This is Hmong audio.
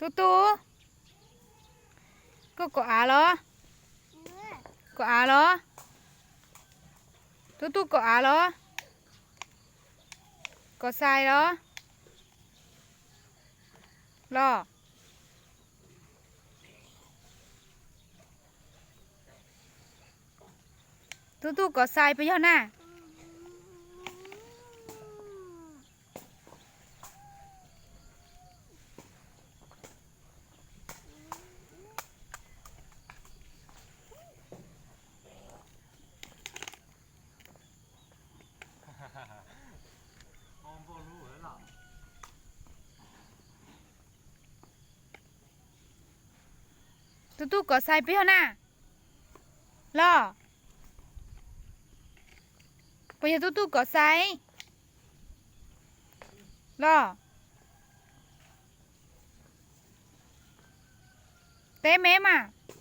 Tub tub, koj kos av los? Kos av los? Tub tub kos av los? Kos xais los? Los. Tub tub kos xais puas yog na? Tub tub kos xais puas yog na? Los. Puas yog tub tub kos xais? Los. Teb me mas.